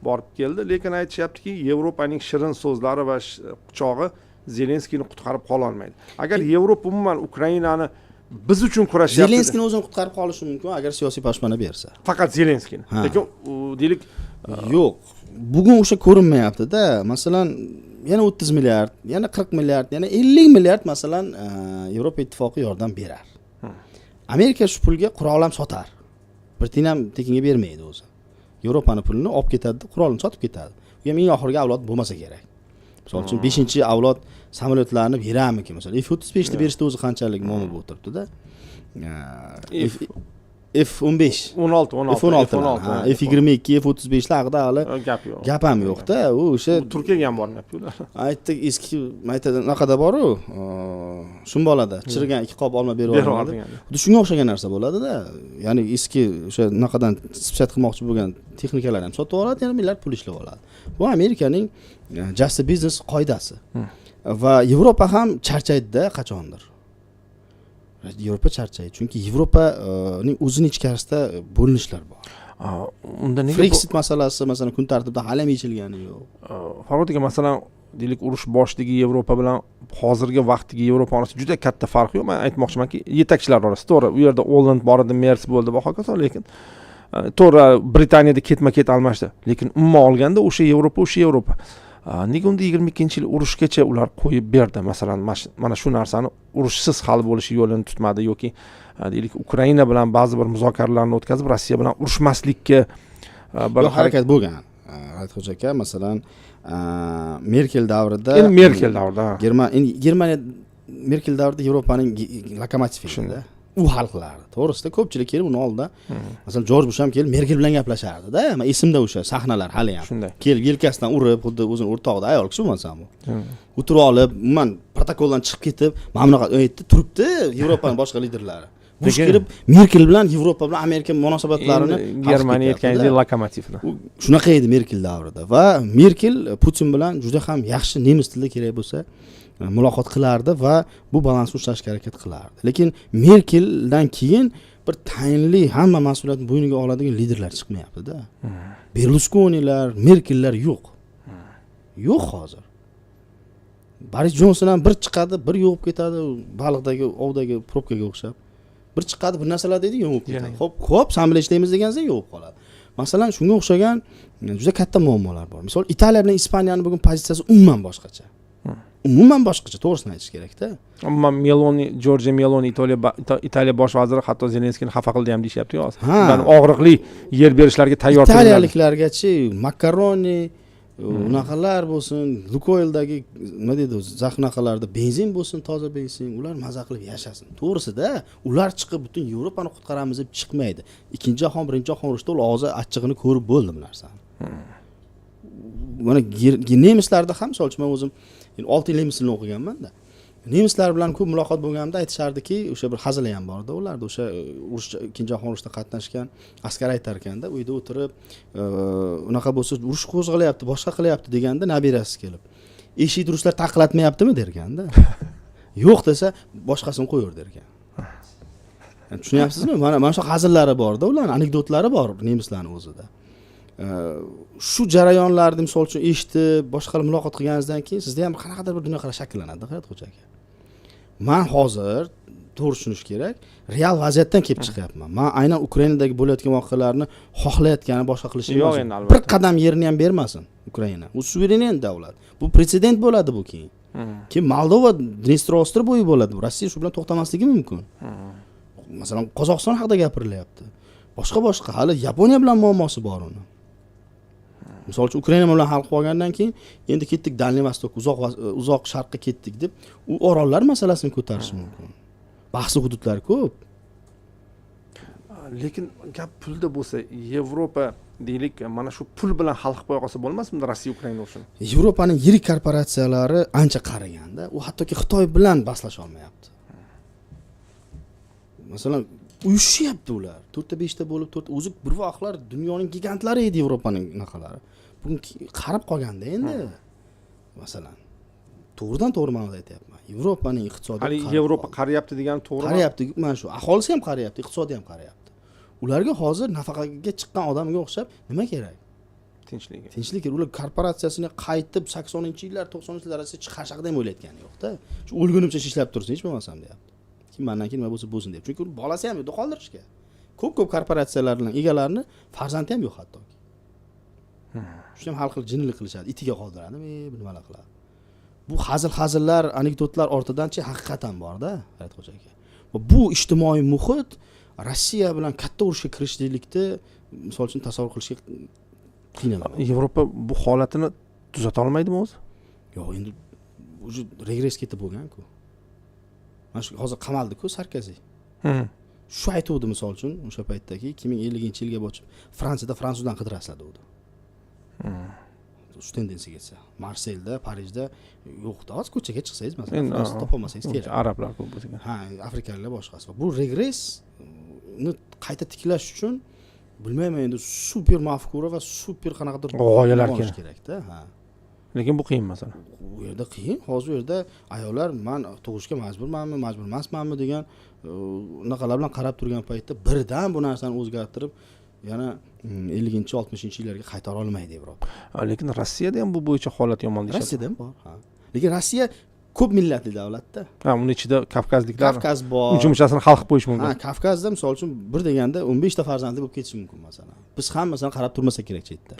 Speaker 1: borib keldi, lekin aytishyaptiki, Yevropaning shirin so'zlari va quchog'i Zelenskiyni qutqarib qololmaydi. Agar Yevropa umuman Ukrainani biz uchun kurashyapti.
Speaker 2: Zelenskiyni o'zini qutqarib qolishi mumkin, agar siyosiy boshpana bersa.
Speaker 1: Faqat Zelenskiyni. Lekin u deylik,
Speaker 2: Yo'q, bugun o'sha ko'rinmayapti-da. Masalan, yana 30 milliard, yana 40 milliard, yana 50 milliard, masalan, Yevropa Ittifoqi yordam berar. Amerika shu pulga qurol ham sotar. Bir tiyin ham tekinga bermaydi o'zi. Yevropani pulini olib ketadi, qurolini sotib ketadi. U ham eng oxirgi avlod bo'lmasa kerak. Misol uchun, 5-avlod samolyotlarni berarmikin? Masalan, F-35 ni berishda o'zi qanchalik muammo bo'lib o'tiribdi-da. F-15.
Speaker 1: 16, 16.
Speaker 2: F-16, ha, F-22, F-35 haqida hali
Speaker 1: Gap yo'q.
Speaker 2: gap ham yo'qda. U o'sha
Speaker 1: Turkiyaga ham bormayapti ular.
Speaker 2: Aytdik, eski aytadi, anaqada boru, Shimbolada chirigan ikki qop olma berib
Speaker 1: Berib
Speaker 2: yuboradi.
Speaker 1: yuborgan.
Speaker 2: Xuddi shunga o'xshagan narsa bo'ladida. Ya'ni eski o'sha anaqadan списать qilmoqchi bo'lgan texnikalarni ham sotib oladi, yana milliard pul ishlab oladi. Bu Amerikaning just a business qoidasi. Va Yevropa ham charchaydida qachondir. Yevropa charchaydi, chunki Yevropaning o'zini ichkarisida bo'linishlar bor.
Speaker 1: Unda nega
Speaker 2: Brexit masalasi, masalan, kun tartibida hali ham yechilgani yo'q.
Speaker 1: Farhod aka, masalan, deylik, urush boshidagi Yevropa bilan hozirgi vaqtdagi Yevropa orasida juda katta farq yo'q. Man aytmoqchimanki, yetakchilar orasida, to'g'ri, u yerda Olland bor edi, Mers bo'ldi va hokazo, lekin to'g'ri, Britaniyada ketma ket almashdi, lekin umuman olganda o'sha Yevropa, o'sha Yevropa. Nega unda 22-yil urushgacha ular qo'yib berdi, masalan, mana shu narsani urushsiz hal bo'lishi yo'lini tutmadi yoki deylik, Ukraina bilan ba'zi bir muzokaralarni o'tkazib, Rossiya bilan urushmaslikka bir
Speaker 2: Yo'q, harakat bo'lgan, Hayitxo'ja aka. Masalan, Merkel davrida.
Speaker 1: Endi Merkel davrida, ha.
Speaker 2: Endi Germaniya Merkel davrida Yevropaning lokomotivi edi, u hal qilardi, to'g'risida. Ko'pchilik kelib uni oldida, masalan, Jorj Bush ham kelib Merkel bilan gaplashardi-da. Man esimda o'sha sahnalar haliyam. Kelib yelkasidan urib, xuddi o'zini o'rtog'ida ayol kishi bo'lmasam bu, o'tirib olib, umuman protokoldan chiqib ketib, mana bunaqa aytdi, turibdi Yevropani boshqa liderlari. Bush kirib Merkel bilan, Yevropa bilan Amerika munosabatlarini
Speaker 1: Endi
Speaker 2: hal qilib
Speaker 1: Germaniya
Speaker 2: ketyapti-da.
Speaker 1: aytganingizdek lokomotivni.
Speaker 2: U shunaqa edi Merkel davrida va Merkel Putin bilan juda ham yaxshi, nemis tilida kerak bo'lsa muloqot qilardi va bu balansni ushlashga harakat qilardi. Lekin Merkeldan keyin bir tayinli, hamma mas'uliyatni bo'yniga oladigan liderlar chiqmayapti-da. Berluskonilar, Merkellar yo'q, yo'q hozir. Boris Jonson ham bir chiqadi, bir yo'qib ketadi, baliqdagi ovdagi probkaga o'xshab, bir chiqadi, bir narsalar deydi, yo'qib ketadi. Ho'p, ho'p, san bilan ishlaymiz degan yo'qib qoladi. Masalan, shunga o'xshagan juda katta muammolar bor. Misol, Italiya bilan Ispaniyani bugun pozitsiyasi umuman boshqacha, umuman boshqacha, to'g'risini aytish kerakda.
Speaker 1: Umuman Meloni, Jorja Meloni, Italiya bosh vaziri hatto Zelenskiyni xafa qildi ham deyishyapti hozir.
Speaker 2: Ha.
Speaker 1: Ularni og'riqli yer berishlariga tayyor turinglar.
Speaker 2: Italiyaliklargachi, makaroni, unaqalar bo'lsin, Lukoildagi, nima deydi o'zi, zaxnaqalarda benzin bo'lsin, toza benzin, ular maza qilib yashasin, to'g'risida. Ular chiqib butun Yevropani qutqaramiz deb chiqmaydi. Ikkinchi jahon, birinchi jahon urushida ular og'zi achchig'ini ko'rib bo'ldi bu narsani. Mana nemislarda ham, misol uchun, man o'zim endi 6 yil nemis tilini o'qiganmanda, nemislar bilan ko'p muloqot bo'lganimda aytishardiki, o'sha bir hazili ham borda ularda, o'sha urush, ikkinchi jahon urushida qatnashgan askar aytar ekanda, uyda o'tirib, unaqa bo'lsa, urush qo'zg'alyapti, boshqa qilyapti deganda, nabirasi kelib, "Eshikni ruslar taqillatmayaptimi?" derkanda, "Yo'q" desa, "Boshqasini qo'yaver" derkan. Yani tushunyapsizmi, mana shu hazillari borda ularni, anekdotlari bor nemislarni o'zida. Shu jarayonlarni, misol uchun, eshitib, boshqalar muloqot qilganingizdan keyin sizda ham qanaqadir bir dunyoqarash shakllanadi, Hayotxo'ja aka. Man hozir, to'g'ri tushunish kerak, real vaziyatdan kelib chiqyapman. Man aynan Ukrainadagi bo'layotgan voqealarni xohlayotgani, boshqa qilishi
Speaker 1: Yo'q,
Speaker 2: emas.
Speaker 1: endi albatta.
Speaker 2: Bir qadam yerini ham bermasin Ukraina, u suveren davlat, bu pretsedent bo'ladi bu keyin. Keyin Moldova, Dnestr bo'yi bo'ladi bu. Rossiya shu bilan to'xtamasligi mumkin. Masalan, Qozog'iston haqida gapirilyapti, boshqa boshqa, hali Yaponiya bilan muammosi bor uni. Misol uchun, Ukraina bilan hal qilib olgandan keyin endi ketdik Дальний Восток, uzoq sharqqa ketdik deb, u orollar masalasini ko'tarishi mumkin. Bahsli hududlar ko'p.
Speaker 1: Lekin gap pulda bo'lsa, Yevropa, deylik, mana shu pul bilan hal qilib qo'ya qolsa bo'lmasmidi Rossiya Ukraina urushini?
Speaker 2: Yevropaning yirik korporatsiyalari ancha qariganda, u hattoki Xitoy bilan bahslasha olmayapti. Masalan, uyushyapti ular, to'rtta beshta bo'lib, to'rtta o'zi bir vaqtlar dunyoning gigantlari edi Yevropaning unaqalari. Bugun qarib qolganda endi, masalan, to'g'ridan to'g'ri ma'noda aytyapman, Yevropaning iqtisodiyoti
Speaker 1: Hali
Speaker 2: qarib
Speaker 1: Yevropa
Speaker 2: qoldi.
Speaker 1: Qariyapti degani to'g'rimi?
Speaker 2: Qariyapti, mana shu aholisi ham qariyapti, iqtisodi ham qariyapti. Ularga hozir nafaqaga chiqqan odamga o'xshab nima kerak?
Speaker 1: Tinchlik.
Speaker 2: Tinchlik kerak. Ular korporatsiyasini qaytib 80-yillar, 90-yillar darajasiga chiqarish haqida ham o'ylayotgani yo'qda. Shu o'lgunimcha ishlab tursin hech bo'lmasam deyapti, keyin mandan keyin nima bo'lsa bo'lsin deb. Chunki uni bolasi ham yo'qda qoldirishga. Ko'p ko'p korporatsiyalarning egalarini farzandi ham yo'q hattoki. Shuni ham har xil jinnilik qilishadi, itiga qoldiradimi, bir nimalar qiladi. Bu hazil hazillar, anekdotlar ortidanchi haqiqat ham borda, Hayotxo'ja aka. Va bu ijtimoiy muhit Rossiya bilan katta urushga kirishlikni, misol uchun, tasavvur qilishga qiynalaman.
Speaker 1: Yevropa bu holatini tuzata olmaydimi o'zi?
Speaker 2: Yo'q, endi уже regress ketib bo'lganku. Mana shu hozir qamaldiku Sarkozi. Shu aytuvdi, misol uchun, o'sha paytdagi 2050-yilga borib Fransiyada fransuzdan qidirasizlar degandi. Shu tendensiya ketsa, Marselda, Parijda yo'qda hozir ko'chaga chiqsangiz, masalan,
Speaker 1: Endi,
Speaker 2: fransuz topolmasangiz kerak.
Speaker 1: Arablar ko'p bo'lsa.
Speaker 2: Ha, afrikaliklar, boshqasi. Bu regressni qayta tiklash uchun, bilmayman, endi super mafkura va super qanaqadir
Speaker 1: G'oyalar
Speaker 2: uyg'onish
Speaker 1: kerak.
Speaker 2: Kerakda, ha.
Speaker 1: Lekin bu qiyin masala.
Speaker 2: U yerda qiyin. Hozir u yerda ayollar man tug'ishga majburmanmi, majbur emasmanmi degan unaqalar bilan qarab turgan paytda birdan bu narsani o'zgartirib, yana 50, 60-yillarga qaytara olmaydi Yevropa.
Speaker 1: Lekin Rossiyada ham bu bo'yicha holat yomon deyishadi.
Speaker 2: Rossiyada ham bor, ha, lekin Rossiya ko'p millatli davlatda.
Speaker 1: Ha, uni ichida kavkazliklar
Speaker 2: Kavkaz bor.
Speaker 1: Uncha munchasini hal qilib qo'yish mumkin.
Speaker 2: Ha, Kavkazda, misol uchun, bir deganda 15 ta farzandli bo'lib ketishi mumkin, masalan. Biz ham, masalan, qarab turmasak kerak chetda,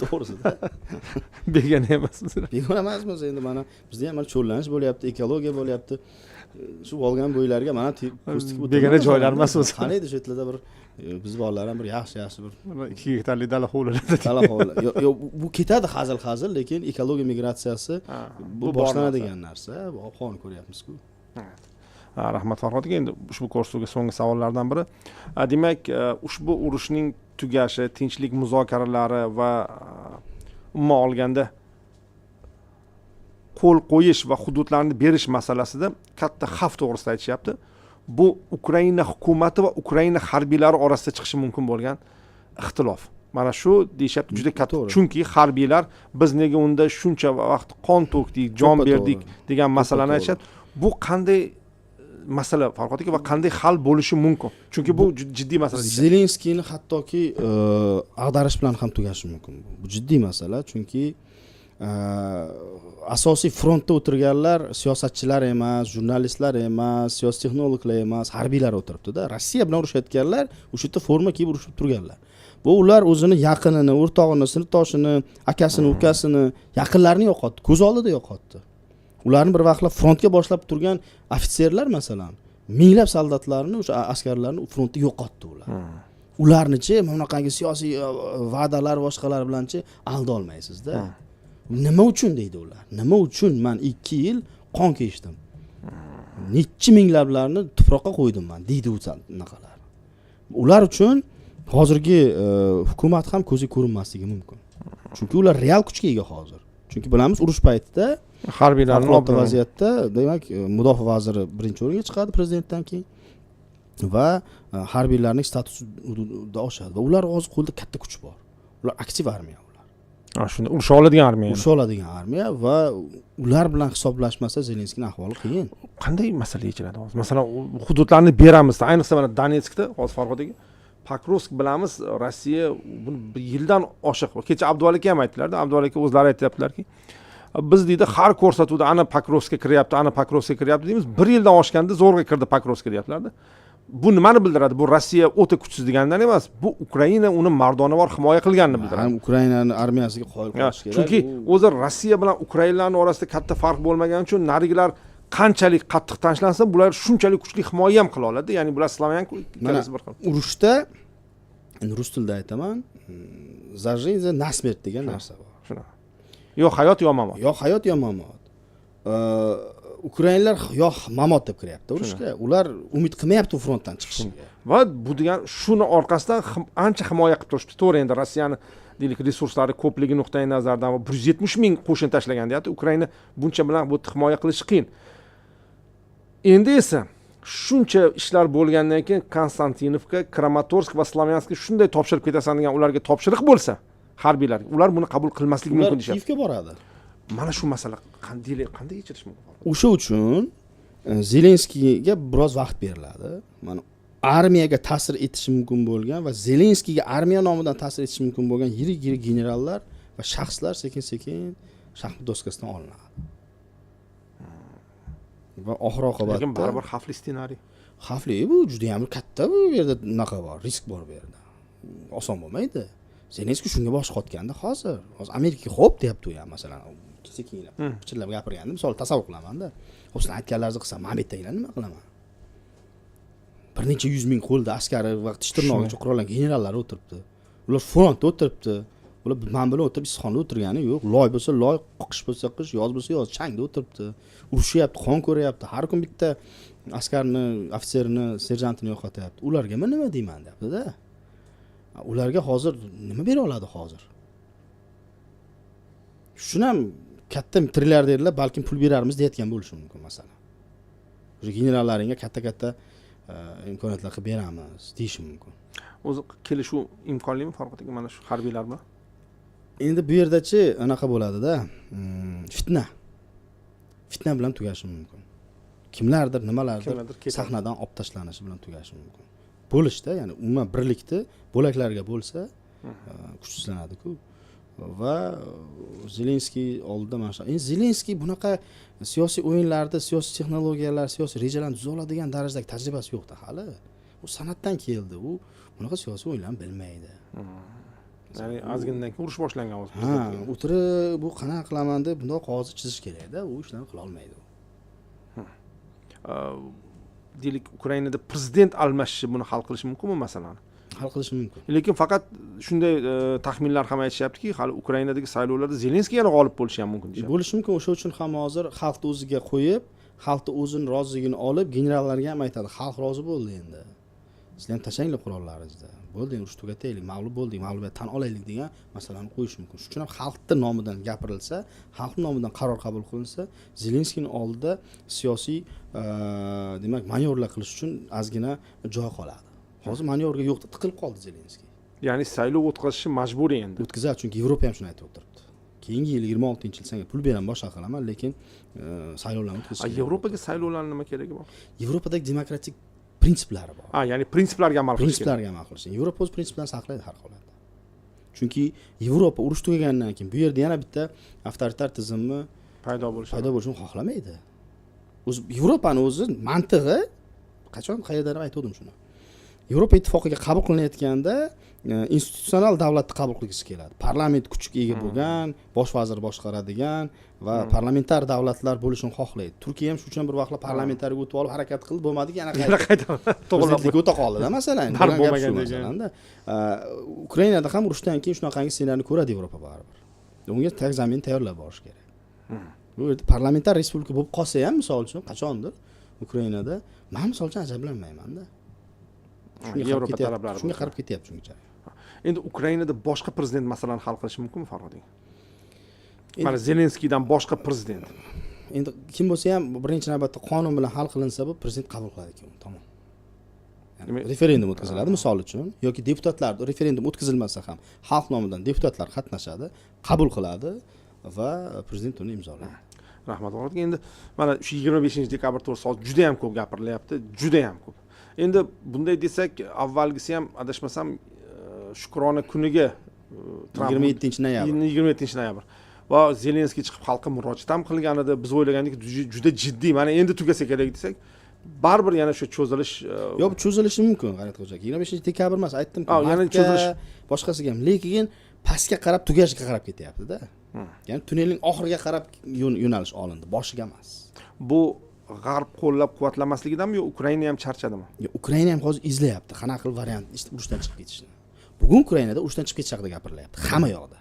Speaker 2: to'g'risida.
Speaker 1: Begona emasmiz.
Speaker 2: Begona emasmiz. Endi mana bizda ham mana cho'llanish bo'lyapti, ekologiya bo'lyapti. Shu Volgani bo'ylariga mana ko'z tikib o'tirman,
Speaker 1: Begona
Speaker 2: masalan.
Speaker 1: Joylar emas o'zi.
Speaker 2: Qani edi shu yerlarda bir biz bolalar ham bir yaxshi yaxshi bir
Speaker 1: 2 gektarlik dala hovlilarda.
Speaker 2: Dala hovli. Yo'q, yo'q, bu ketadi hazil hazil, lekin ekologiya migratsiyasi bu
Speaker 1: bu bor
Speaker 2: boshlanadigan narsa. Bu ob havoni ko'ryapmizku.
Speaker 1: Ha, rahmat, Farhod aka. Endi ushbu ko'rsatuvga so'nggi savollardan biri. Demak, ushbu urushning tugashi, tinchlik muzokaralari va umuman olganda qo'l qo'yish va hududlarni berish masalasida katta xavf to'g'risida aytishyapti. Bu Ukraina hukumati va Ukraina harbiylari orasida chiqishi mumkin bo'lgan ixtilof, mana shu deyishyapti, juda katta.
Speaker 2: To'g'ri.
Speaker 1: Chunki harbiylar biz nega unda shuncha vaqt qon to'kdik, jon
Speaker 2: To'ppa
Speaker 1: berdik
Speaker 2: to'g'ri.
Speaker 1: Degan masalani
Speaker 2: to'g'ri.
Speaker 1: aytishyapti. Bu qanday masala, Farhod aka, va qanday hal bo'lishi mumkin? Chunki bu jiddiy masala deyishyapti.
Speaker 2: Zelenskiyni hattoki ag'darish bilan ham tugashi mumkin. Bu jiddiy masala, chunki asosiy frontda o'tirganlar siyosatchilar emas, jurnalistlar emas, siyosiy texnologlar emas, harbiylar o'tiribdida. Rossiya bilan urushayotganlar o'sha yerda forma kiyib urushib turganlar. Bu ular o'zini yaqinini, o'rtog'ini, sinfdoshini, akasini, ukasini, yaqinlarini yo'qotdi, ko'z oldida yo'qotdi. Ularni bir vaqtlar frontga boshlab turgan ofitserlar, masalan, minglab soldatlarni, o'sha askarlarni frontda yo'qotdi ular. Ularnichi mana bunaqangi siyosiy va'dalar, boshqalar bilanchi aldolmaysizda. Nima uchun deydi ular, nima uchun man 2 yil qon kechdim, nechi minglablarni tuproqqa qo'ydim man deydi u unaqalar. Ular uchun hozirgi hukumat ham ko'zga ko'rinmasligi mumkin, chunki ular real kuchga ega hozir. Chunki bilamiz, urush paytida
Speaker 1: harbiylarni
Speaker 2: favqulodda vaziyatda, demak, mudofaa vaziri birinchi o'ringa chiqadi prezidentdan keyin va harbiylarning statusi oshadi va ular hozir qo'lida katta kuch bor. Ular aktiv armiya ular.
Speaker 1: Ha, shunda urusha oladigan armiya.
Speaker 2: Urusha oladigan armiya va ular bilan hisoblashmasa, Zelenskiyni ahvoli qiyin.
Speaker 1: Qanday masala yechiladi hozir? Masalan, u hududlarni beramiz, ayniqsa mana Donetskda hozir, Farhod aka, Pokrovsk bilamiz, Rossiya buni bir yildan oshiq. Kecha Abduvali aka ham aytdilarda, Abduvali aka o'zlari aytyaptilarki, biz deydi, har ko'rsatuvda ana Pokrovskka kiryapti, ana Pokrovskka kiryapti deymiz, bir yildan oshganda zo'rg'a kirdi Pokrovskka deyaptilarda. Bu nimani bildiradi? Bu Rossiya o'ta kuchsiz deganidan emas, bu Ukraina uni mardonavor himoya qilganini bildiradi.
Speaker 2: Ham Ukrainani armiyasiga qoyil qolish kerak.
Speaker 1: Chunki o'zi Rossiya bilan Ukrainalarni orasida katta farq bo'lmagani uchun narigilar qanchalik qattiq tashlansa, bular shunchalik kuchli himoya ham qila oladi. Ya'ni bular slavyan,
Speaker 2: Mana
Speaker 1: ikkalasi bir xil.
Speaker 2: urushda, endi rus tilida aytaman, за жизнь, за насмерть degan narsa bor.
Speaker 1: Shunaqa, yo hayot, yo mamot.
Speaker 2: Yo hayot, yo mamot. Ukrainlar yo mamot deb kiryapti urushga. Ular umid qilmayapti u frontdan chiqishiga.
Speaker 1: Va bu degan shuni orqasidan ancha himoya qilib turishibdi. To'g'ri, endi Rossiyani, deylik, resurslari ko'pligi nuqtai nazaridan va 170 ming qo'shin tashlagan deyapti Ukraina, buncha bilan bu himoya qilishi qiyin. Endi esa shuncha ishlar bo'lgandan keyin Konstantinovka, Kramatorsk va Slavyanskka shunday topshirib ketasan degan ularga topshiriq bo'lsa, Harbiylar, ular buni qabul qilmasligi
Speaker 2: Ular
Speaker 1: mumkin deyishyapti.
Speaker 2: Kiyevga boradi.
Speaker 1: Mana shu masala qanday yechilishi mumkin?
Speaker 2: O'sha uchun Zelenskiyga biroz vaqt beriladi. Mana, armiyaga ta'sir etishi mumkin bo'lgan va Zelenskiyga armiya nomidan ta'sir etishi mumkin bo'lgan yirik yirik generallar va shaxslar sekin sekin shaxmat doskasidan olinadi va oxir oqibatda
Speaker 1: Lekin baribir xavfli ssenariy.
Speaker 2: Xavfli bu, judayam katta. Bu yerda unaqa bor, risk bor bu yerda, oson bo'lmaydi. Zelenskiy shunga boshi qotganda hozir Amerikaga "Xo'p" deyapti u ham, masalan, sekinroq pichirlab gapirganda, misol, tasavvur qilamanda, "Xo'p, sizlar aytganlaringizni qilsam, man bu yerdagilar nima qilaman?" Bir necha yuz ming qo'lda askari va tish tirnog'icha qurollangan generallar o'tiribdi. Ular frontda o'tiribdi. Ular man bilan o'tirib, issiqxonada o'tirgani yo'q. Loy bo'lsa loy, qish bo'lsa qish, yoz bo'lsa yoz, changda o'tiribdi, urushyapti, qon ko'ryapti, har kun bitta askarni, ofitserini, serjantini yo'qotyapti. Ularga man nima deyman deyaptida. Ularga hozir nima bera oladi hozir? Shuni ham katta trilliarderlar balkim pul berarmiz deyotgan bo'lishi mumkin, masalan, o'sha generallaringga katta katta imkoniyatlar qilib beramiz deyishi mumkin.
Speaker 1: O'zi kelishuv imkonlimi, Farhod aka, mana shu harbiylar bilan?
Speaker 2: Endi bu yerdachi anaqa bo'ladida, fitna bilan tugashi mumkin. Kimlardir, nimalardir
Speaker 1: Kimlardir ketadi.
Speaker 2: sahnadan olib tashlanishi bilan tugashi mumkin bo'lishda. Ya'ni umuman birlikni bo'laklarga bo'lsa, kuchsizlanadiku. Va Zelenskiy oldida mana shu, endi Zelenskiy bunaqa siyosiy o'yinlarda, siyosiy texnologiyalar, siyosiy rejalarni tuza oladigan darajadagi tajribasi yo'qda hali. U san'atdan keldi, u bunaqa siyosiy o'yinlarni bilmaydi.
Speaker 1: Ya'ni ozgindan keyin urush boshlangan hozir.
Speaker 2: Ha, o'tirib bu qanaqa qilaman deb bundoq qog'ozga chizish kerakda, u ishlarni qilolmaydi u.
Speaker 1: Deylik, Ukrainada prezident almashishi buni hal qilishi mumkinmi masalani?
Speaker 2: Hal qilishi mumkin.
Speaker 1: Lekin faqat shunday taxminlar ham aytishyaptiki, hali Ukrainadagi saylovlarda Zelenskiy yana g'olib bo'lishi ham mumkin deyishyapti.
Speaker 2: Bo'lishi mumkin. O'sha uchun ham hozir xalqni o'ziga qo'yib, xalqni o'zini roziligini olib, generallarga ham aytadi: "Xalq rozi bo'ldi, endi sizlar ham tashlanglar qurollaringizni, bo'ldi, endi urush tugataylik, mag'lub bo'ldik, mag'lubiyat tan olaylik" degan masalani qo'yish mumkin. Shuning uchun ham xalqni nomidan gapirilsa, xalqni nomidan qaror qabul qilinsa, Zelenskiyni oldida siyosiy demak, manyovrlar qilish uchun ozgina joy qoladi. Hozir manyovrga yo'q, tiqilib qoldi Zelenskiy.
Speaker 1: Ya'ni saylov o'tkazishi majburiy endi.
Speaker 2: O'tkazadi, chunki Yevropa ham shuni aytib o'tiribdi: "Keyingi yil, 26-yil senga pul beraman, boshqa qilaman, lekin saylovlarni o'tkazish
Speaker 1: A,
Speaker 2: kerak."
Speaker 1: Yevropaga saylovlarni nima keragi bor?
Speaker 2: Yevropadagi demokratik prinsiplari bor.
Speaker 1: A, ya'ni prinsiplarga amal qilish kerak.
Speaker 2: Prinsiplarga amal qilish. Yevropa o'z prinsiplarini saqlaydi har holatda, chunki Yevropa urush tugagandan keyin bu yerda yana bitta avtoritar tizimni
Speaker 1: paydo bo'lishi
Speaker 2: paydo bo'lishini xohlamaydi. O'zi Yevropani o'zi mantig'i, qachon, qayerdadir aytgandim shuni, Yevropa Ittifoqiga qabul qilinayotganda institutsional davlatni qabul qilgisi keladi, parlament kuchga ega bo'lgan, bosh vazir boshqaradigan va parlamentar davlatlar bo'lishini xohlaydi. Turkiya ham shu uchun bir vaqtlar parlamentarga o'tib olib harakat qildi, bo'lmadi, yana
Speaker 1: Yana
Speaker 2: qaytdi.
Speaker 1: qayta to'g'irlab
Speaker 2: Prezidentlikka o'ta qoldida, masalan.
Speaker 1: Baribir
Speaker 2: Bo'lgan gap shu.
Speaker 1: bo'lmagan degan.
Speaker 2: Masalanda Ukrainada ham urushdan keyin shunaqangi ssenariyni ko'radi Yevropa baribir. Unga tag zamin tayyorlab borish kerak. Bu yerda parlamentar respublika bo'lib qolsa ham, misol uchun, qachondir Ukrainada, man misol uchun ajablanmaymanda. Shunga qarab
Speaker 1: Yevropa
Speaker 2: ketyapti,
Speaker 1: talablari
Speaker 2: shunga
Speaker 1: bo'yicha.
Speaker 2: qarab ketyapti shuncha.
Speaker 1: Endi Ukrainada boshqa prezident masalani hal qilishi mumkinmi, Farhod aka?
Speaker 2: Endi
Speaker 1: Mana, Zelenskiydan boshqa prezident.
Speaker 2: Endi kim bo'lsa ham, birinchi navbatda qonun bilan hal qilinsa, bu prezident qabul qiladi ekan, tamom. Ya'ni referendum o'tkaziladi, misol uchun, yoki deputatlar, referendum o'tkazilmasa ham xalq nomidan deputatlar qatnashadi, qabul qiladi va prezident uni imzolaydi.
Speaker 1: Rahmat, Farhod aka. Endi mana shu 25-dekabr to'g'risida hozir juda yam ko'p gapirilyapti, juda yam ko'p. Endi bunday desak, avvalgisi ham, adashmasam, Shukrona kuniga Tramp
Speaker 2: 27-noyabr.
Speaker 1: 27-noyabr va Zelenskiy chiqib xalqqa murojaat ham qilgan edi. Biz o'ylagandik, juda jiddiy, mana endi tugasa kerak desak, baribir yana shu cho'zilish
Speaker 2: Yo'q, bu cho'zilishi mumkin, G'ayrat xo'ja aka. 25-dekabr emas, aytdim.
Speaker 1: Ah, yana cho'zilish.
Speaker 2: Boshqasiga ham, lekin pastga qarab, tugashiga qarab ketyaptida. Ya'ni tunnelning oxiriga qarab yo'nalish olindi, boshiga emas.
Speaker 1: Bu g'arb qo'llab quvvatlamasligidanmi yo Ukraina ham charchadimi?
Speaker 2: Yo, Ukraina ham hozir izlayapti qanaqa qilib variant urushdan chiqib ketishni. Bugun Ukrainada urushdan chiqib ketish haqida gapirilyapti hamma yoqda.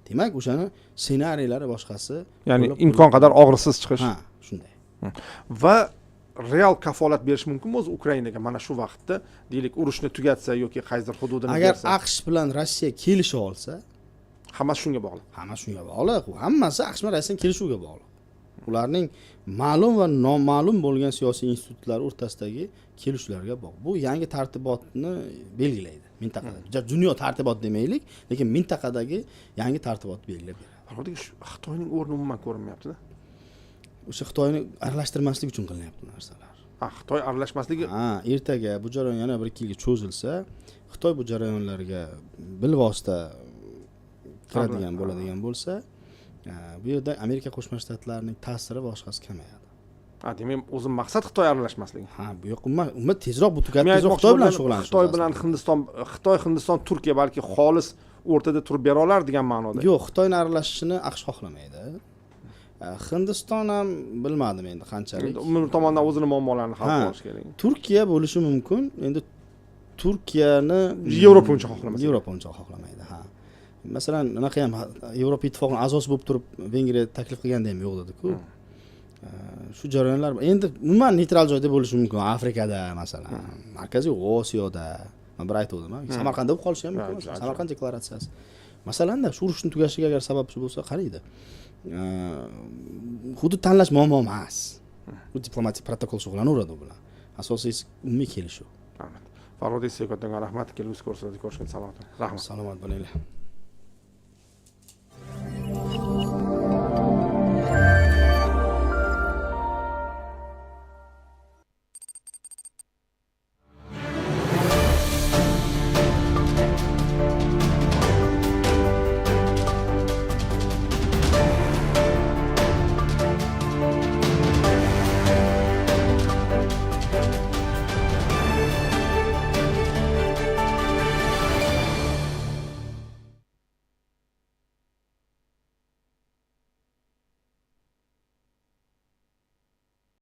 Speaker 2: Demak, o'shani ssenariylari, boshqasi
Speaker 1: Ya'ni
Speaker 2: qo'llab
Speaker 1: imkon qadar og'riqsiz chiqish.
Speaker 2: Ha, shunday.
Speaker 1: Va real kafolat berish mumkinmi o'zi Ukrainaga mana shu vaqtda, deylik, urushni tugatsa yoki qaysidir hududini
Speaker 2: Agar
Speaker 1: bersa?
Speaker 2: AQSh bilan Rossiya kelisha olsa.
Speaker 1: Hammasi shunga bog'liq.
Speaker 2: Hamma shunga bog'liq. U hammasi AQSh bilan Rossiyani kelishuviga bog'liq. Ularning ma'lum va noma'lum bo'lgan siyosiy institutlar o'rtasidagi kelishuvlarga bog'liq. Bu yangi tartibotni belgilaydi mintaqada. Dunyo tartibot demaylik, lekin mintaqadagi yangi tartibotni belgilab beradi.
Speaker 1: Farhod aka, shu Xitoyning o'rni umuman ko'rinmayaptida.
Speaker 2: O'sha Xitoyni aralashtirmaslik uchun qilinyapti bu narsalar.
Speaker 1: Ha, Xitoy aralashmasligi.
Speaker 2: Ha, ertaga bu jarayon yana 1-2 yilga cho'zilsa, Xitoy bu jarayonlarga bilvosita kiradigan bo'ladigan bo'lsa, bu yerda Amerika Qo'shma Shtatlarining ta'siri boshqasi kamayadi.
Speaker 1: Ha, demak, o'zi maqsad Xitoy aralashmasligi.
Speaker 2: Ha, bu yoq umuman tezroq bu tugatib,
Speaker 1: Men
Speaker 2: tezroq
Speaker 1: aytmoqchi
Speaker 2: Xitoy bilan
Speaker 1: bo'lganim,
Speaker 2: shug'ullanish.
Speaker 1: Xitoy bilan Hindiston, Xitoy, Hindiston, Turkiya balki xolis o'rtada turib bera olar degan ma'noda.
Speaker 2: Yo'q, Xitoyni aralashishini AQSh xohlamaydi. Hindiston ham, bilmadim endi qanchalik.
Speaker 1: Endi bir tomondan o'zini muammolarini hal qilish kerak.
Speaker 2: Turkiya bo'lishi mumkin. Endi Turkiyani
Speaker 1: Yevropa uncha xohlamas.
Speaker 2: Yevropa uncha xohlamaydi, ha. Masalan, anaqa ham, Yevropa Ittifoqining a'zosi bo'lib turib Vengriya taklif qilganda ham yo'q dedi-ku. Shu jarayonlar endi umuman neytral joyda bo'lishi mumkin. Afrikada, masalan, Markaziy Osiyoda. Man bir aytgandim, Samarqandda bo'lib qolishi ham mumkin. Masalan, Samarqand deklaratsiyasi. Masalanda, shu urushni tugashiga agar sababchi bo'lsa, qaraydi. Hudud tanlash muammo emas. Bu diplomatik protokol shug'ullanaveradi u bilan. Asosiysi umumiy kelishuv.
Speaker 1: Rahmat. Farhod aka, kattakon rahmat. Kelgusi ko'rsatuvda ko'rishguncha salomat bo'ling. Rahmat.
Speaker 2: Salomat bo'linglar.